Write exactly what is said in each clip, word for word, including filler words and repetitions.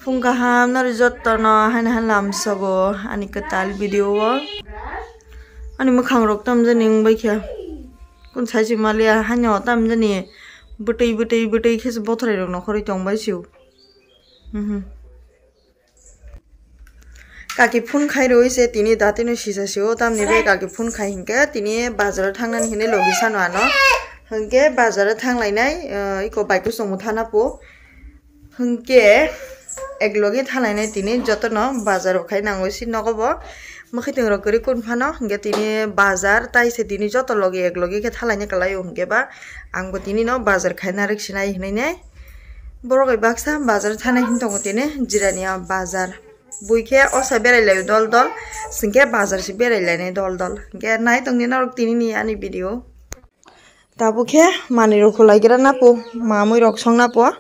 Phung kaham nari jotto no haino hai lamsogo ani kwtal video o. Ani mwkhang rok tamjani wngbai kha. Kun sai se maliya haino tamjani bwtwi bwtwi bwtwi khe se bothrai rok nokhorwi tongbai se. Mhm. Kaki phone khai rwi se tini dati no sisa se o tamni bai kaki phone khai hinkhe tini bazar o thangnani hinwi logi sano ano. Hinkhe bazar o thanglainai, eh, iko bike o chwngmo thana po. Hinkhe ek logi thalainai tini jotono bazar bo khai nango si nogo bo. Mwkhwtwng rok kwrwi kun phano hinkhe tini bazar tai se tini joto logi ek logi khe thalaina kwlai o hinkhe ba ang bo tini no bazar khai narwk sinai hinwi nai. Borok bai baksa bazar thana hin tongo tini Jirania bazar. Bui khe osa berai lai dol dol, sing khe bazar se berai lainai dol dol. Hinkhe nai tongdi norok tini ni ani video. Tabuk khe manwi rok khulai gra na po, mamwi rok song na po.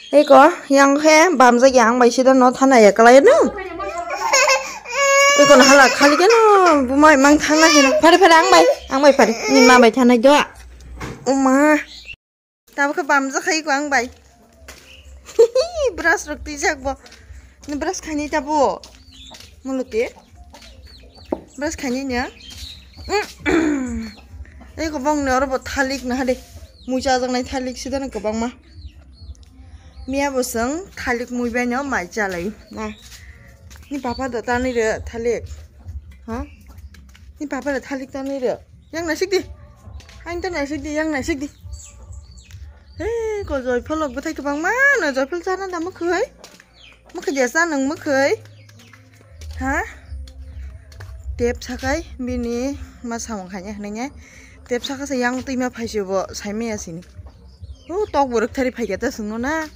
Eko, yang khe bamjak ya ang bai sida no thana ya kwlai no. Eko no hala khali khe no bumai mang thana hino. Phari phari ang bai, ang bai phari. Ni ma bai thanai do. O ma. Tabuk khe bamjak khai eko ang bai. Brush rok twijak bo. Ni brush khaini tabo. Muluti. Brush khaini nya. Eko bong ni oro bo thalik na hade. Mui chajaknai thalik sida no kwbangma. Miya bo chwng thalik mui bai no mai chalai na. Ni papa do tanwi re thalik. Ha? Ni papa re thalik tanwi re. Yang naisik di. Hain ta naisik di, yang naisik di. He, ko joiphol rok bwthai kwbangma no joiphol chana da mwkhwai. Mwkhwai dia cha nwng mwkhwai. Ha? Tep sakai bini ma samung khaina hinwi ne. Tep saka se yang twi ma phaisio bo saimaya sini. O tok bo rwkthari phaikha ta sungno na.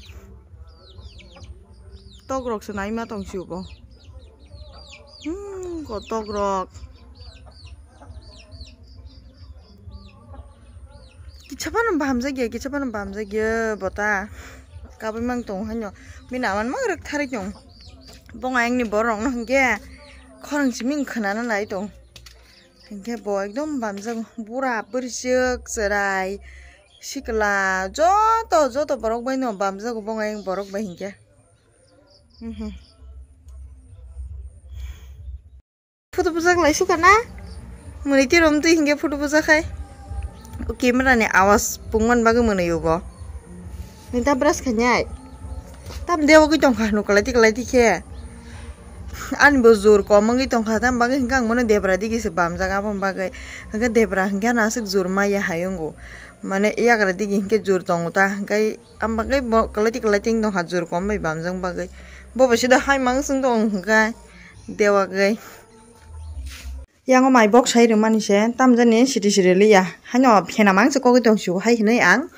Tok rok se naima tong sio bo. Hmm, kotok rok. Kisa phano bahamjak ya, kisa phano bahamjak ya, bota. Kabui mang tong haino. Bini aman mang rwk thari tong. Bong ayang ni borok no hwnkhe khorang simi khwnana nai tong. Hwnkhe bo ekdom bamjak bura bwrwswk chwrai sikla joto joto borok bai no bamjago bong ayang borok bai hwnkhe. Mhm. Photo bujak lai suka na? Mwnwi twi rom twi hinkhe photo bujak khai. O camera ni awas pungmani bagwi mwnwi o bo. Nini ta brush khainai. Tam dewagwi tongkha hwnwi kwlai twi kwlai twi khe. Ani bo jor kom wngwi tongkha tam bagwi hinkhe ang bono debra digi se bamjak aboni bagwi. Hinkhe debra hinkhe ano aswk jor maya hai wngo. Mane yagra digi hinkhe jor tongo ta hinkhe. Am bagwi bo kwlai twi kwlai twi wng tongkha jor kom bai bamjak bagwi. Bo bai sida hai mang chwng tong hwnkha dewagwi. Yango mai bok sai rwmani se tamjani siri siri liya. Haino phena mang se kogwi tong sio hai hinui ang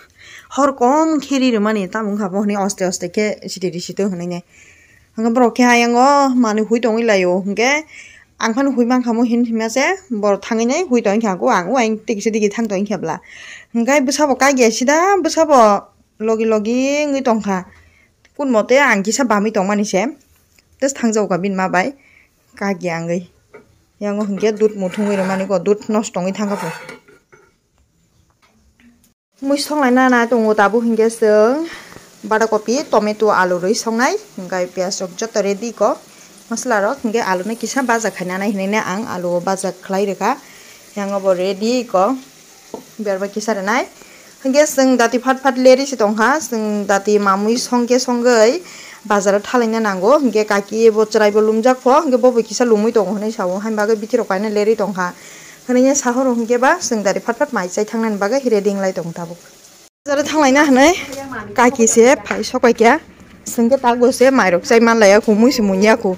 hor kom khe ri rwmani tamo wngkha bo hinui oste oste khe siri ri sito hinui ne. Hwnkhe borok khe ayango manui hui tongwi laio hwnkhe ang phano hui mankha mo hin himya se borok thangwi nai hui tongwi kha ang o ang o ayang tei kisa digi thang tongwi khe bwla. Hwnkhe bwsabo kagya sida bwsabo logi logi wngwi tongkha. Kun mote ang kisa bamwi tongmani se. Tei thangjago ka bini ma bai kagya wngwi. Yango hwnkhe dud muthungwi rwmani ko dud nosto wngwi thangkha pho. Mui songlai nana tongo tabuk hwnkhe chwng bada kopi, tomato, alu rwi songnai. Hwnkhe piyaj rok joto ready ko. Masala rok hwnkhe alu no kisa baja khainani hinui ang alu o baja khlai rwkha. Yango bo ready ko. Berba kisa rwnai. Hwnkhe chwng dati phat phat leri se tongkha. Chwng dati mamui songkhe songwi bazaro thalaina nango. Hwnkhe kaki bo chwrai bo lumjak pho. Hwnkhe bobo kisa lumui tongo hinui sao. Haini bagwi bithi rok kainwi leri tongkha. Hinui sahoro hwnkhe ba chwng dati phat phat mai chai thangnani bagwi ready wnglai tongo tabuk. Bazaro thanglaina hinui kaki se phai sok pai kha. Chwngkhe tabuk se mairok chai manlaiya khu, mui se munya khu.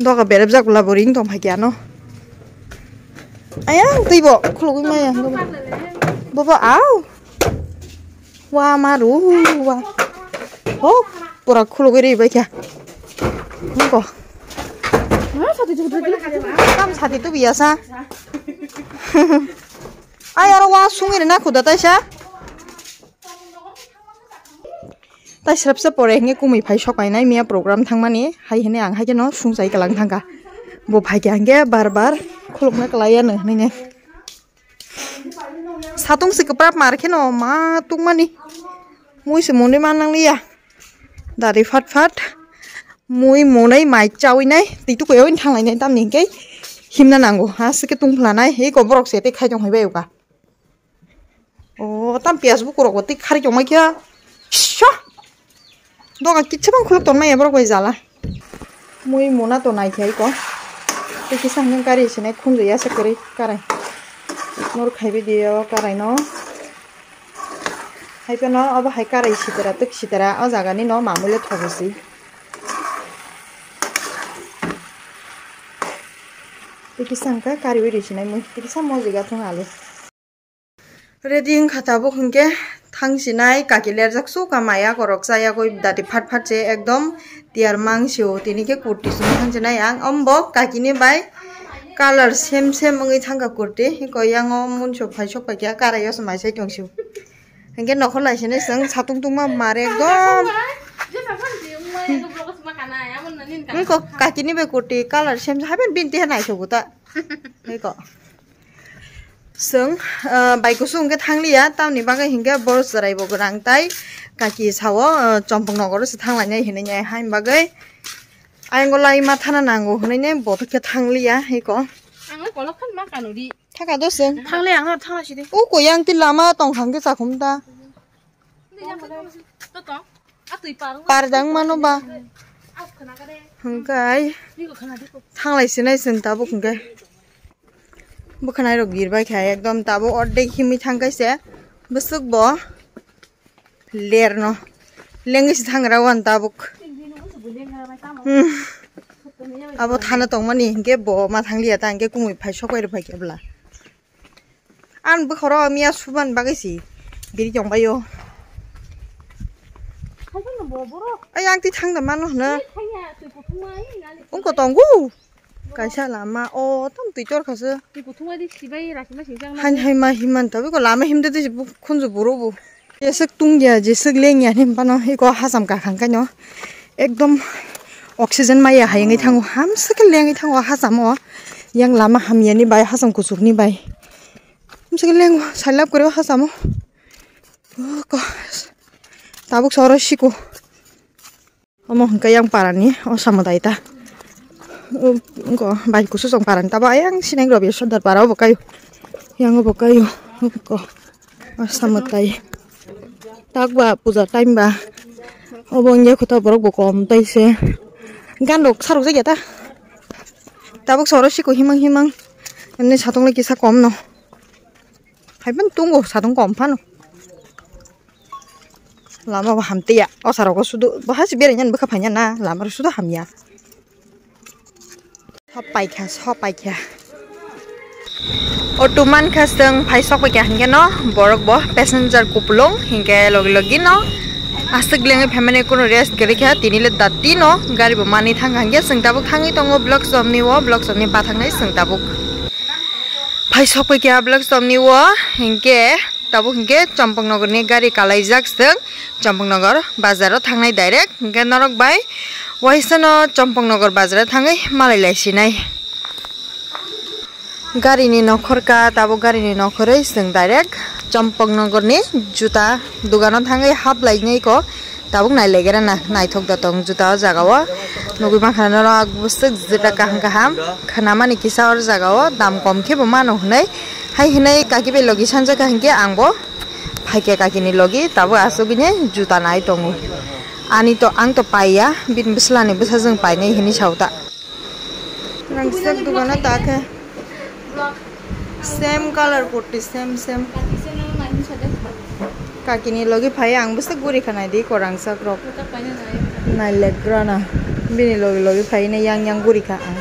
Doga berepjak bwla bo ring tong phai khe ano. Ayang twi bo khulugwi maya hwnkhe bo. Bobo au. Wa maru wa. Ho pura khulugwi ri bai kha. Nungko. Tam sati tu biasa. Ay aro wa sungwi rina khuda taisa. Tai srepsa pore hwnkhe kumui phai sok kainai miya program thangmani hai hwnwi ang hai kheno sungchai kwlang thangkha. Bo phai khe hwnkhe bar bar khulukna kwlai ya nw hwnwi nai. Satung se kwprap mar kheno ma tungmani. Mui se mwnwi man nangliya. Dadi phat phat mui monai mai chawi nai twi tukuyawi thanglainai tamni hwnkhe himna nango ha swkhe tungphla nai eko borok se tei khai tong hai bai uka. O tam piyaj bukurok bo tei khari tongmai khe sha doga kichha bang khuluk tongmai borok bai jala. Mui mona to nai khe eko tei kisa hwnkhai kari sinai khunju ya se kwrwi karai nor khaibi diyo karai no. Hai phano obo hai karai sitera twk sitera o jaga ni no mamui le thogo si. Tei kisa hwnkhe kariui ri sinai mui tei kisa mojik ya thung alu. Ready wngkha tabuk hwnkhe thang sinai kaki lerjak su ka maya korok chayagwi dati phat phat se ekdom tiyar mang sio tini khe kurti song thang sinai ang ombo kaki ni bai colour sem sem wngwi thangkha kurti eko yango munso phai sok paikha karai o se mai sai tong sio. Hingke nokhor lai sini chwng satung tungma mare ekdom. Wngko kakini bai kurti colour same haben binti hai naisok ta. Wngko. Chwng, ah, bai kusung hingke thangliya, tamni bagwi hingke boro chwrai bo gwnang tai kaki sao, ah, chompong nogoro se thanglainai hinui nai haini bagwi. Ayang o lai ma thana nango hinui nai bothok khe thangliya hiko. Ang le kolok khan ma kanuri. Thaka do chwng. Thangle ang no thangla sidi. O koyang ti lama tong hang ke chakhum ta. Pardang mano ba. Hwnkhe thanglai sinai chwng tabuk hwnkhe. Bwkhanai rok birbai kha ekdom tabuk ordek himwi thangkhe se bwswk bo lerno lengwi se thangra wan tabuk. Hmm. Abo thana tongmani hwnkhe bo ma thangliya ta hwnkhe kumui phai sokbai rwphai khe bwla. Ang bukhoro miya suban bagwi si biri tongbaio. Ai ang ti thangda mano hwno. Ungko tongo. Kaisa lama o tam twi tor khasw. Hai hai ma himan tabi ko lama himde de khunju buro bo. Jeswk tungya jeswk lengya hinphano eko hacham kakhang kaino ekdom oxygen maya hai wngwi thango hamswk khe lengwi thango hachamo yang lama hamyani bai hacham kuchukni bai hamswk khe lengo sailab kwrwi hachamo tabuk soro siko. Omo hwnkhe yang parani osa mwtai ta. Wngko bai kusu chwng parani tabo ayang sinai rw sodor para obo kaio. Yang obo kaio. Wngko osa mwtai. Tak ba puja time ba. Obo wngya kho ta borok bo kom tai se. Gan rok sarok jagya ta. Tabuk soro siko himang himang. Ani satung le kisa kom no. Hai phano tongo satung kom phano. Lama bo hamtiya. O sara go sudu bo hasi berai nyan bwkha phai nyan na lama ro sudu hamya. Sop paikha sop paikha. Auto mankha chwng phai sok paikha hwnkhe no borok bo passenger kupulung hwnkhe logi logi no aswk lengwi phaimani kunu rest kwrwi kha tini le dati no gari bo manwi thangkha hwnkhe chwng tabuk thangwi tongo Block Chowk ni o Block Chowk ni bathaknai chwng tabuk. Phai sokphaikha Block Chowk ni o, hinkhe tabuk hinkhe Champaknagar ni gari kalaijak chwng Champaknagar bazar o thangnai direct, hinkhe norok bai waisano Champaknagar bazar o thangwi malai lai sinai. Gari ni nokhor ka, tabuk gari ni nokhorwi chwng direct Champaknagar ni juta dogano thangwi hap lai nai ko. Tabuk nailaigera na naithok da tong juta o jaga o nugwi mankha norok bwswk juta kaham kaham khwnamani kisa o jaga o dam kom khe bo mano hwnwi hai hwnwi kaki bai logi sanjak kha hinkhe ang bo phaikha kaki ni logi tabuk asugwi nai juta nai tongo ani to ang to paiya bini bwsla ni bwsajwng painai hinwi sao ta. Rangchak dogano ta khe. Same color kurti, same, same. Kakini logi phai ang bwswk guri kha naidi kwrangchak rok. Nailegra na. Bini logi logi phai ne yang yang guri kha ang.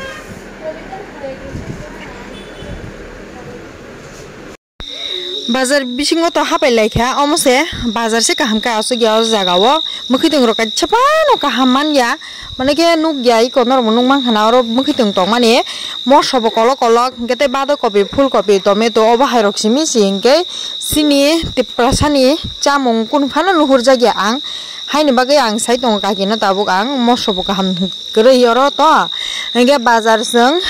Bazar bisingo to hapai lai kha, omo se bazar se kaham khe aswk ya o jaga o. Mwkhwtwng rok kaisa phano kaham man ya, mane khe nuk ya, eko norok bo nuk mankha na oro mwkhwtwng tong mani. Moso bo kolok kolok, hwnkhe tei badok kopi, phul kopi, tomato, obo hai rok simi si hwnkhe chini Tiprasa ni chamung kunu phano nuhur jak ya ang, haini bagwi ang sai tongo kaki no tabuk ang moso bo kaham. Kwrwi oro to, hingke bazar chwng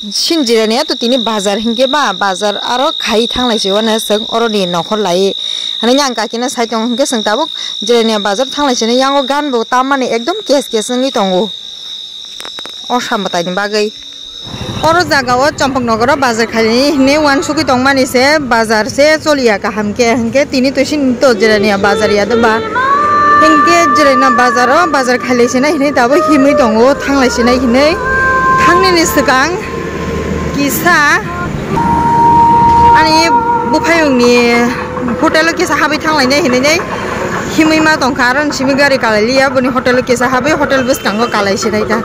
sinjirani to tini bazar hingke ba bazar aro khai thanglai se wano chwng oroni nokhor lai Ani yang kakino sai tongo, hwnkhe chwng tabuk Jirania bazar thanglai sini, yango gan bo tammani ekdom kes kes wngwi tongo o sambatai ni bagwi. Oro jaga o Champaknagar o bazar khailini hinwi uansugwi tongmani se, bazar se choliya kaham khe, hwnkhe tini to sini to Jirania bazar ya de ba. Hwnkhe Jirania bazar o bazar khailai sinai hinwi tabuk himwi tongo, thanglai sinai hinwi. Thangnini swkang kisa ani buphayungni hotel o kisa habwi thanglainai hinwi himwi ma tongkha, aro simi gari kalai liya, boni hotel o kisa habwi hotel bwskango kalai sinai ta.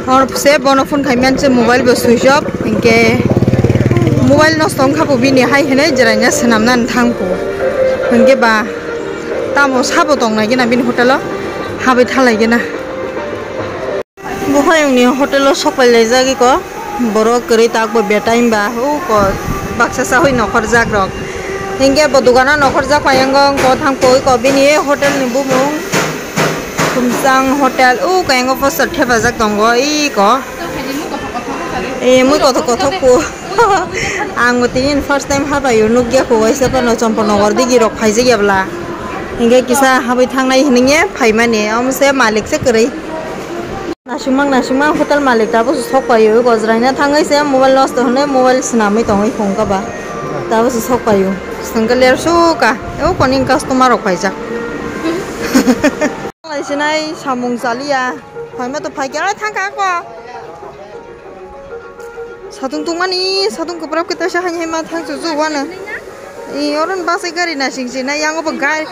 Or se bono phone khai manse mobile bo switch off, hinkhe mobile nosto wngkha bo bini, hai hinwi Jirania swnamna thang bo. Hinkhe ba tamo sabo tongnai gina bini hotel o habwi thalai gina. Buphayungni hotel o sok pai laijak iko, borok kwrwi tak bo betai ba, uko baksa chawi nokhorjak rok. Hinkhe bo dogano nokhorjak pai wngkha, wngkha thang poi ko bini hotel ni bumung Thumsang Hotel, uko yango poster thepajak tongo iko. E mui kothok kothok ko. Ang bo tini first time habaio nukya ko, waisa phano Champaknagar digi rok phaijak ya bwla. Hinkhe kisa habwi thangnai hinwi phaimani, omo se malik se kwrwi. Nasingma nasingma hotel malik tabuk se sok paio, gojraina thangwi se mobile nosto hwnwi mobile swnamwi tongwi phone kha ba. Tabuk se sok paio. Swngkhe ler suka, o koning customer rok paijak. Lai sinai samung chaliya, phaima to phaikya, oi thangkha ko. Satung tungmani, satung kwprap khe taisa haini hai ma thang chuchu wano. I oron basai gari nasing sinai, yango bo ga-,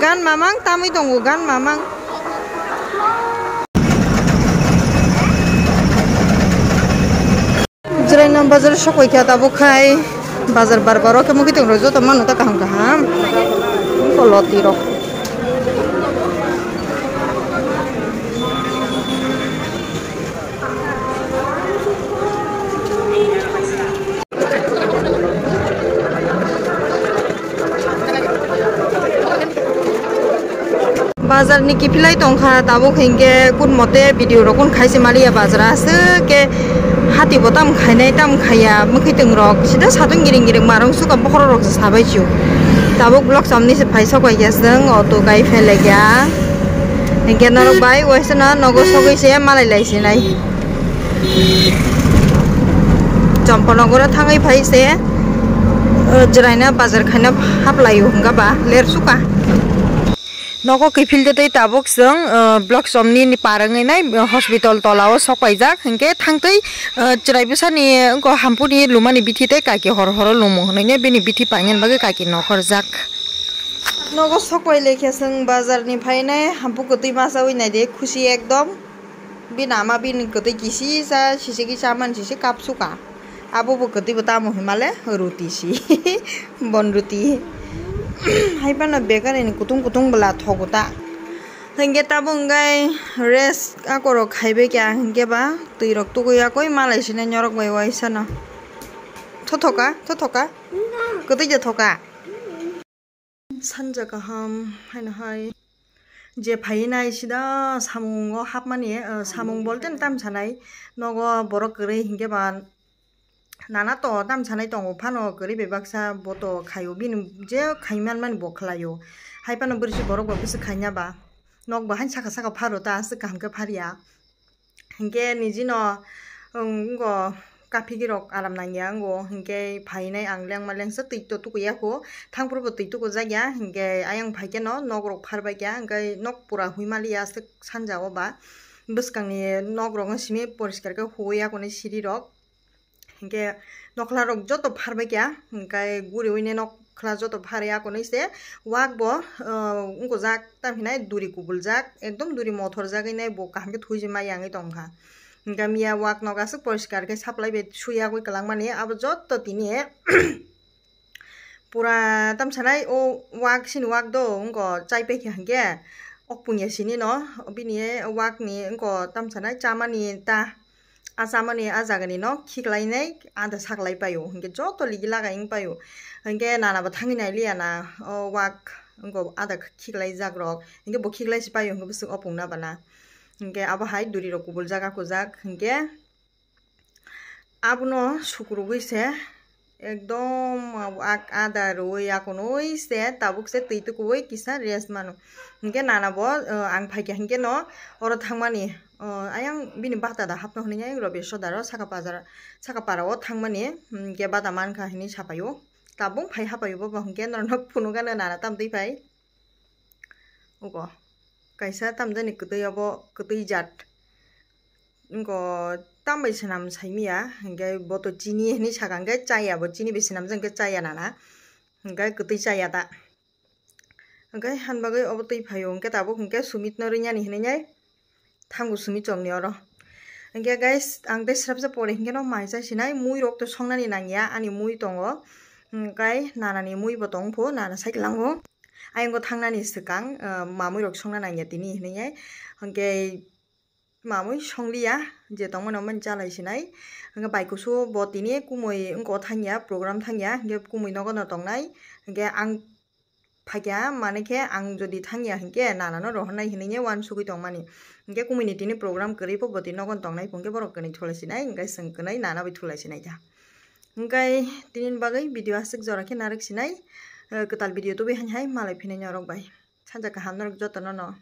gan mamang tamwi tongo, gan mamang. Jirania bazar sokoi kha tabuk khai, bazar bar bar o khe mukitwng rok joto mano ta kaham kaham. Koloti rok. Bazar ni kiphilai tongkha, tabuk hinkhe kun mote video rok kun khaise maliya bazar aswk khe hati bo tam khainai tam khaiya mwkhwtwng rok sida satung giring giring marung suka bokhorok rok se sabai chu. Tabuk vlog somni se phai sok bai ya chwng auto kai phai lai ya. Hinkhe norok bai waisa no nogo sogwi se malai lai sinai. Champaknagar o thangwi phai se, o, Jirania bazar khaina haplaio hwnkha ba ler suka. Nogo kiphil de tei tabuk chwng, o, Block Chomni ni par wngwi nai, o, hospital tola o sok paijak hinkhe thangtwi, o, chwrai bwsani wngkha hampuni lumani bithi tei kaki hor horo lumo hwnwi bini bithi painani bagwi kaki nokhorjak. Nogo sok pai lekhe chwng bazar ni phainai hampuk kwtwi masawi naide khusi ekdom. Bini ama bini kwtwi kisi cha, sisiki chamani sisi kapsuka. Abo bo kwtwi bo tamo himale ruti si. Bon ruti. Hai phano bakery ni kutung kutung bwla thogo ta. Hinkhe tabuk hwnkhe rest akorok khaibai kha hinkhe ba twi rok tugui akoi malai sini norok bai waisa no. Thothoka, thothoka. Kwtwi de thoka. Sanja kaham haino hai je phai nai sida samung o hapmani, eh, samung bolte tam sanai nogo borok kwrwi hinkhe ba nana to tam sanai tongo phano kwrwi bai baksa bo to khaio bini je khai man mani bo khlaio hai phano bwrwi borok bo bwswk khaina ba nok bo haino saka saka pharo ta aswk kaham khe phariya. Hinkhe nijino, um, wngkha kaphigirok aram nangya wngo, hinkhe phainai ang lengma lengsa twi to tukuya kho, thangphuru bo twi tukujak ya, hinkhe ayang phai kheno nok rok pharbai kha, hinkhe nok pura hui maliya aswk sanja o ba, bwskangni nok rok wng simi poriskar khe huya koni siri rok. Hinkhe nokhla rok joto pharbai kha, hinkhe guriwi nai nokhla joto pharwi akonwi se wak bo, uh, wngkujak, tam hinai duri kubuljak, ekdom duri mothorjagwi nai bo kaham khe thuijima yangwi tongkha. Hinkhe miya wak nok aswk poriskar khe saplai bai suyagwi kwlangmani, abo joto tini pura tam sanai o wak sini wak do wngkha chai paikha hinkhe ok punya sini no bini wak ni wngkha tam sanai chamani ta. A chamani a jagani no khiklainai ada saklai paio, hinkhe joto ligi lagai wng paio. Hinkhe nana bo thangwi nai liya na, o wak wngkha ada khiklai jak rok, hinkhe bo khiklai si paio, hinkhe bwswk opung na bana. Hinkhe abo hai duri rok kubul jak akujak, hinkhe abono sukurugwi se Ekdom ak ada rwui akonwi se tabuk se twi tukuui kisa rest mano. Hinkhe nana bo, uh, ang phaikha hinkhe no oro thangmani, uh, ayang bini bata da hapno hwnwi ayang Robeswar da ro saka bazar, saka para o thangmani, hinkhe bata mankha hinwi sapaio. Tabuk phai hapaio bo, bo hinkhe norokno phunukgano nana tam twi phai. Ugo kaisa tamjani kwtwi obo kwtwi jat. Wngkha tambai swnam saimaya, hinkhe bo to chini hinwi saka, hinkhe chaya bo, chini bai swnamjak hinkhe chaya nana, hinkhe kwtwi chaya ta. Hinkhe han bagwi obo twi phaio, hinkhe tabuk hinkhe Sumit no rwinani hinwi nai thango Sumit chokni oro. Hinkhe guys, ang tei srapsa pore hinkhe no mai chai sinai, mui rok to songnani nangya, ani mui tongo, hinkhe nana ni mui bo tong pho, nana sai kwlango. Ayang o thangnani swkang, ah, mamui rok songna nangya tini hinwi, hinkhe mamui songliya, je tongmani omo chalai sinai. Hinkhe bai kusu bo tini kumui wngkha o thangya, program thangya, hinkhe kumui nogo no tongnai. Hinkhe ang phaikha, mane khe ang jodi thangya hinkhe nana no rohornai hinwi uansugwi tongmani. Hinkhe kumui ni tini program kwrwi pho bo tini nogo no tongnai, hinkhe borok kwnwi thulai sinai, hinkhe chwng kwnwi nana bai thulai sinai kha. Hinkhe tini bagwi video aswk jora khe narwk sinai, eh, kwtal video tubui haini hai malai phinai norok bai. Sanja kaham norok jotono no.